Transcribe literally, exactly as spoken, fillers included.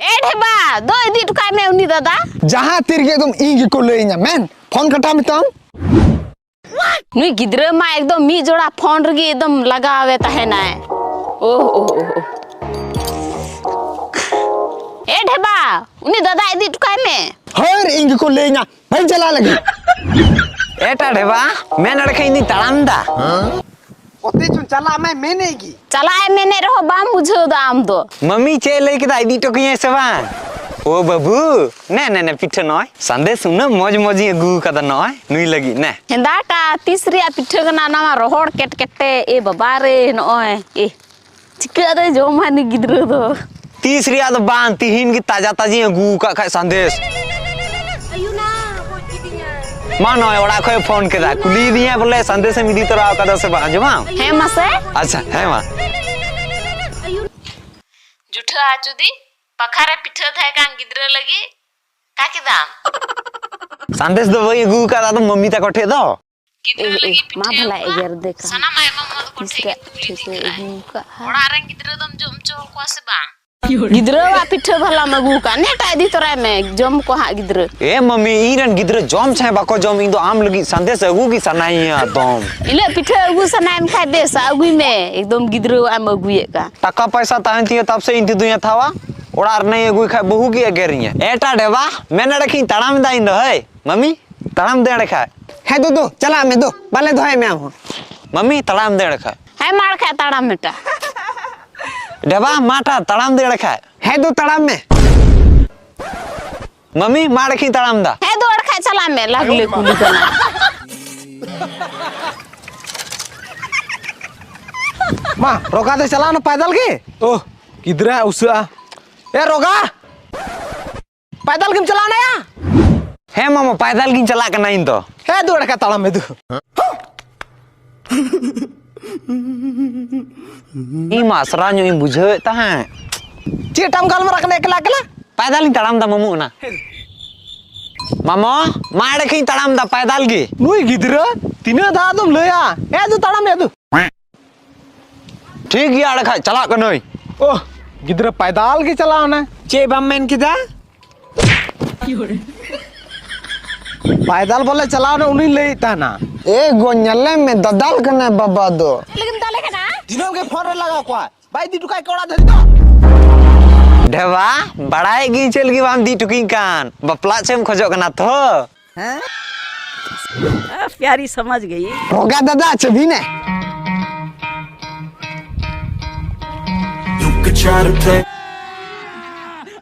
ᱮ ᱰᱷᱮᱵᱟ, ᱫᱚ ᱤᱫᱤ ᱦᱚᱴᱚ ᱠᱟᱭ ᱢᱮ ᱩᱱᱤ ᱫᱟᱫᱟ᱾ ᱡᱟᱦᱟᱸ ᱛᱤ ᱨᱮᱜᱮ ᱮᱠᱫᱚᱢ ᱤᱧ ᱜᱮᱠᱚ ᱞᱟᱹᱭᱟᱹᱧᱟ, ᱢᱮᱱ ᱯᱷᱳᱱ ᱠᱟᱴᱟᱣ ᱢᱮᱛᱟᱢ᱾ ᱱᱩᱭ ᱜᱤᱫᱽᱨᱟᱹ ᱢᱟ ᱮᱠᱫᱚᱢ ᱢᱤᱫ ᱡᱚᱲᱟ ᱯᱷᱳᱱ ᱨᱮᱜᱮ ᱮᱠᱫᱚᱢ ᱞᱟᱜᱟᱣᱮ ᱛᱟᱦᱮᱱᱟᱭ᱾ ᱳᱦ, ᱳᱦ, ᱳᱦ, ᱳᱦ᱾ ᱮ ᱰᱷᱮᱵᱟ, ᱩᱱᱤ ᱫᱟᱫᱟ ᱤᱫᱤ ᱦᱚᱴᱚ ᱠᱟᱭ ᱢᱮ᱾ ᱦᱳᱭ ᱨᱮ, ᱤᱧ ᱜᱮᱠᱚ ᱞᱟᱹᱭᱟᱹᱧᱟ, ᱵᱟᱹᱧ ᱪᱟᱞᱟᱜ ᱞᱟᱹᱜᱤᱫ᱾ ᱮᱴᱟ ᱰᱷᱮᱵᱟ, ᱢᱮᱱ ᱮᱲᱮ ᱠᱷᱟᱱ ᱤᱧ ᱫᱩᱧ ᱛᱟᱲᱟᱢ ᱮᱫᱟ᱾ ᱚᱛᱮ ᱪᱚᱝ ᱪᱟᱞᱟᱜ ᱢᱟᱭ ᱢᱮᱱᱮᱫ ᱜᱮ᱾ ᱪᱟᱞᱟᱜ ᱮ ᱢᱮᱱᱮᱫ ᱨᱮᱦᱚᱸ ᱵᱟᱢ ᱵᱩᱡᱷᱟᱹᱣ ᱫᱟ ᱟᱢ ᱫᱚ᱾ ᱢᱟᱢᱤ ᱪᱮᱫ ᱮ ᱞᱟᱹᱭ ᱠᱮᱫᱟ, ᱤᱫᱤ ᱦᱚᱴᱚ ᱠᱟᱹᱧᱟᱭ ᱥᱮ ᱵᱟᱝ? ᱳ ᱵᱟᱹᱵᱩ, ᱱᱮ, ᱱᱮ, ᱱᱮ, ᱯᱤᱴᱷᱟᱹ ᱱᱚᱜᱼᱚᱭ᱾ ᱥᱟᱸᱫᱮᱥ ᱩᱱᱟᱹᱜ ᱢᱚᱡᱽ ᱢᱚᱡᱽ ᱤᱧ ᱟᱹᱜᱩ ᱟᱠᱟᱫᱟ ᱱᱚᱜᱼᱚᱭ ᱱᱩᱭ ᱞᱟᱹᱜᱤᱫ, ᱱᱮ᱾ ᱦᱮᱸᱫᱟᱴᱟ, ᱛᱤᱥ ᱨᱮᱭᱟᱜ ᱯᱤᱴᱷᱟᱹ ᱠᱟᱱᱟ ᱱᱟᱣᱟ ᱨᱚᱦᱚᱲ ᱠᱮᱴ ᱠᱮᱴᱮ? ᱮ ᱵᱟᱵᱟ ᱨᱮ, ᱱᱚᱜᱼᱚᱭ, ᱮ, ᱪᱤᱠᱟᱹ ᱟᱫᱚᱭ ᱡᱚᱢᱟ ᱱᱩᱭ ᱜᱤᱫᱽᱨᱟᱹ ᱫᱚ? ᱛᱤᱥ ᱨᱮᱭᱟᱜ ᱫᱚ ᱵᱟᱝ, ᱛᱤᱦᱤᱧ ᱜᱮ ᱛᱟᱡᱟ ᱛᱟᱡᱤᱧ ᱟᱹᱜᱩ ᱟᱠᱟᱫ ᱠᱷᱟᱡ ᱥᱟᱸᱫᱮᱥ᱾ ᱢᱟ ᱱᱚᱜᱼᱚᱭ ᱚᱲᱟᱜ ᱠᱷᱚᱡ ᱮ ᱯᱷᱳᱱ ᱠᱮᱫᱟ, ᱠᱩᱞᱤᱭᱮᱫᱤᱧᱟ ᱵᱚᱞᱮ ᱥᱟᱸᱫᱮᱥ ᱮᱢ ᱤᱫᱤ ᱛᱚᱨᱟ ᱟᱠᱟᱫᱟ ᱥᱮ ᱵᱟᱝ, ᱟᱸᱡᱚᱢᱟᱢ? ᱦᱮᱸ ᱢᱟᱥᱮ᱾ ᱟᱪᱪᱷᱟ, ᱦᱮᱸ ᱢᱟ᱾ ᱡᱩᱴᱷᱟᱹ ᱟᱪᱩᱫᱤ, ᱯᱟᱠᱷᱟᱨᱮ ᱯᱤᱴᱷᱟᱹ ᱛᱟᱦᱮᱸ ᱠᱟᱱ ᱜᱤᱫᱽᱨᱟᱹ ᱞᱟᱹᱜᱤᱫ, ᱚᱠᱟ ᱠᱮᱫᱟᱢ? ᱥᱟᱸᱫᱮᱥ ᱫᱚ ᱵᱟᱹᱧ ᱟᱹᱜᱩ ᱟᱠᱟᱫᱟ, ᱟᱫᱚ ᱢᱟᱢᱤ ᱛᱟᱠᱚ ᱴᱷᱮᱡ ᱫᱚ᱾ ᱜᱤᱫᱽᱨᱟᱹ ᱮ, ᱮ, ᱞᱟᱹᱜᱤᱫ ᱢᱟ ᱯᱤᱴᱷᱟᱹ ᱵᱷᱟᱞᱟ ᱟᱹᱜᱩ ᱠᱟᱜ᱾ ᱮᱜᱮᱨ ᱫᱮ ᱠᱷᱟᱱ᱾ ᱥᱟᱱᱟᱢ ᱟᱭᱳ ᱵᱟᱵᱟ ᱛᱟᱠᱚ ᱴᱷᱮᱡ ᱜᱮ ᱠᱩᱞᱤ ᱤᱫᱤ ᱠᱟᱜᱼᱟᱭ᱾ ᱚᱲᱟᱜ ᱨᱮᱱ ᱜᱤᱫᱽᱨᱟᱹ ᱫᱚᱢ ᱡᱚᱢ ᱦᱚᱪᱚ ᱠᱚᱣᱟ ᱥᱮ ᱵᱟᱝ? ᱜᱤᱫᱽᱨᱟᱹᱣᱟᱜ ᱯᱤᱴᱷᱟᱹ ᱵᱷᱟᱞᱟᱢ ᱟᱹᱜᱩ ᱠᱟᱜ, ᱱᱮᱴᱟᱜ ᱤᱫᱤ ᱛᱚᱨᱟᱭ ᱢᱮ, ᱡᱚᱢ ᱠᱚ ᱦᱟᱸᱜ ᱜᱤᱫᱽᱨᱟᱹ᱾ ᱮ ᱢᱟᱢᱤ, ᱤᱧ ᱨᱮᱱ ᱜᱤᱫᱽᱨᱟᱹ ᱡᱚᱢ ᱪᱟᱦᱮ ᱵᱟᱠᱚ ᱡᱚᱢ, ᱤᱧ ᱫᱚ ᱟᱢ ᱞᱟᱹᱜᱤᱫ ᱥᱟᱸᱫᱮᱥ ᱟᱹᱜᱩ ᱜᱮ ᱥᱟᱱᱟᱭᱤᱧᱟ ᱮᱠᱫᱚᱢ᱾ ᱤᱱᱟᱹᱜ ᱯᱤᱴᱷᱟᱹ ᱟᱹᱜᱩ ᱥᱟᱱᱟᱭᱮᱢ ᱠᱷᱟᱡ ᱵᱮᱥ, ᱟᱹᱜᱩᱭ ᱢᱮ, ᱮᱠᱫᱚᱢ ᱜᱤᱫᱽᱨᱟᱹᱣᱟᱜ ᱮᱢ ᱟᱹᱜᱩᱭᱮᱫ ᱠᱟᱱ᱾ ᱴᱟᱠᱟ ᱯᱟᱭᱥᱟ ᱛᱟᱦᱮᱱ ᱛᱤᱧᱟᱹ ᱛᱟᱵ ᱥᱮ ᱤᱧ ᱛᱮᱫᱚᱧ ᱦᱟᱛᱟᱣᱟ, ᱚᱲᱟᱜ ᱨᱮᱱᱟᱜ ᱤᱧ ᱟᱹᱜᱩᱭ ᱠᱷᱟᱡ ᱵᱟᱹᱦᱩ ᱜᱮ ᱮᱜᱮᱨᱤᱧᱟ᱾ ᱮᱴᱟ ᱰᱮᱵᱟ, ᱢᱮᱱ ᱮᱲᱮ ᱠᱷᱟᱡ ᱤᱧ ᱛᱟᱲᱟᱢ ᱮᱫᱟ ᱤᱧ ᱫᱚ, ᱦᱮᱭ᱾ ᱢᱟᱢᱤ, ᱛᱟᱲᱟᱢ ᱫᱟᱹᱲ ᱠᱷᱟᱡ᱾ ᱦᱮᱸ ᱫᱩᱫᱩ, ᱪᱟᱞᱟᱜ ᱢᱮ ᱫᱩ, ᱵᱟᱞᱮ ᱫᱚᱦᱚᱭ ᱢᱮ ᱟᱢ ᱦᱚᱸ᱾ ᱢᱟᱢᱤ, ᱛᱟᱲᱟᱢ ᱫᱟᱹᱲ ᱠᱷᱟᱡ᱾ ᱦᱮᱸ ᱢᱟᱲ ᱠᱷᱟᱡ ᱛᱟᱲᱟᱢ ᱢᱮᱴᱟ᱾ ᱰᱮᱵᱟ, ᱢᱟᱴᱟ, ᱛᱟᱲᱟᱢ ᱫᱟᱹᱲ ᱠᱷᱟᱡ᱾ ᱦᱮᱸ ᱫᱩ, ᱛᱟᱲᱟᱢ ᱢᱮ᱾ ᱢᱟᱢᱤ, ᱢᱟᱲ ᱠᱷᱤᱧ ᱛᱟᱲᱟᱢ ᱫᱟ᱾ ᱦᱮᱸ ᱫᱩ, ᱟᱲ ᱠᱷᱟᱡ ᱪᱟᱞᱟᱜ ᱢᱮ, ᱞᱟᱜᱽᱞᱮ ᱠᱩᱞᱤ ᱠᱟᱱᱟ᱾ ᱢᱟ, ᱨᱚᱜᱟ ᱫᱚᱭ ᱪᱟᱞᱟᱣᱱᱟ ᱯᱟᱭᱫᱟᱞ ᱜᱮ? ᱳᱦ, ᱜᱤᱫᱽᱨᱟᱹ ᱩᱥᱟᱹᱜᱼᱟ᱾ ᱮ ᱨᱚᱜᱟ! ᱯᱟᱭᱫᱟᱞ ᱜᱮᱢ ᱪᱟᱞᱟᱣ ᱱᱟᱭᱟ? ᱦᱮᱸ ᱢᱟᱢᱟ, ᱯᱟᱭᱫᱟᱞ ᱜᱤᱧ ᱪᱟᱞᱟᱜ ᱠᱟᱱᱟ ᱤᱧ ᱫᱚ᱾ ᱦᱮᱸ ᱫᱩ, ᱮᱲᱠᱟ ᱛᱟᱲᱟᱢ ᱢᱮ ᱫᱩ᱾ ᱤᱧ ᱢᱟ ᱟᱥᱨᱟ ᱧᱚᱜ ᱤᱧ ᱵᱩᱡᱷᱟᱹᱣᱮᱫ ᱛᱟᱦᱮᱸᱫ᱾ ᱪᱮᱫ ᱴᱟᱢ ᱜᱟᱞᱢᱟᱨᱟᱜ ᱠᱟᱱᱟ ᱮᱠᱞᱟ ᱮᱠᱞᱟ? ᱯᱟᱭᱫᱟᱞ ᱤᱧ ᱛᱟᱲᱟᱢ ᱫᱟ ᱢᱟᱢᱩ, ᱚᱱᱟ᱾ ᱢᱟᱢᱚ, ᱢᱟ ᱮᱲᱮ ᱠᱷᱤᱧ ᱛᱟᱲᱟᱢ ᱫᱟ ᱯᱟᱭᱫᱟᱞ ᱜᱮ᱾ ᱱᱩᱭ ᱜᱤᱫᱽᱨᱟᱹ ᱛᱤᱱᱟᱹᱜ ᱫᱷᱟᱣ ᱫᱚᱢ ᱞᱟᱹᱭᱟ? ᱮ ᱫᱩ, ᱛᱟᱲᱟᱢ ᱢᱮ ᱫᱩ᱾ ᱴᱷᱤᱠ ᱜᱮᱭᱟ, ᱮᱲᱮ ᱠᱷᱟᱡ ᱪᱟᱞᱟᱜ ᱠᱟᱹᱱᱟᱹᱧ᱾ ᱳᱦ, ᱜᱤᱫᱽᱨᱟᱹ ᱯᱟᱭᱫᱟᱞ ᱜᱮ ᱪᱟᱞᱟᱣ ᱮᱱᱟᱭ᱾ ᱪᱮᱫ ᱵᱟᱢ ᱢᱮᱱ ᱠᱮᱫᱟ? ᱯᱟᱭᱫᱟᱞ ᱵᱚᱞᱮ ᱪᱟᱞᱟᱣ ᱮᱱᱟ, ᱩᱱᱤᱧ ᱞᱟᱹᱭᱮᱫ ᱛᱟᱦᱮᱱᱟ᱾ ᱮ ᱜᱚ, ᱧᱮᱞᱮ ᱢᱮ, ᱫᱟᱫᱟᱞ ᱠᱟᱱᱟᱭ ᱵᱟᱵᱟ ᱫᱚ᱾ ᱪᱮᱫ ᱞᱟᱹᱜᱤᱫ ᱫᱟᱞᱮ ᱠᱟᱱᱟ? ᱫᱤᱱᱟᱹᱢ ᱜᱮ ᱯᱷᱳᱱ ᱨᱮ ᱞᱟᱜᱟᱣ ᱠᱚᱣᱟ, ᱵᱟᱭ ᱤᱫᱤ ᱦᱚᱴᱚ ᱠᱟᱭ ᱠᱟᱱᱟ ᱚᱲᱟᱜ ᱫᱷᱟᱹᱨᱤᱡ ᱫᱚ᱾ ᱰᱷᱮᱵᱟ, ᱵᱟᱲᱟᱭᱮᱫ ᱜᱤᱭᱟᱹᱧ ᱪᱮᱫ ᱞᱟᱹᱜᱤᱫ ᱵᱟᱢ ᱤᱫᱤ ᱦᱚᱴᱚ ᱠᱟᱹᱧ ᱠᱟᱱ, ᱵᱟᱯᱞᱟᱜ ᱪᱮᱫ ᱮᱢ ᱠᱷᱚᱡᱚᱜ ᱠᱟᱱᱟ ᱛᱚ? ᱦᱮᱸ? आ, प्यारी समझ गई। रोगा दादा, चुभी ने। You could try to play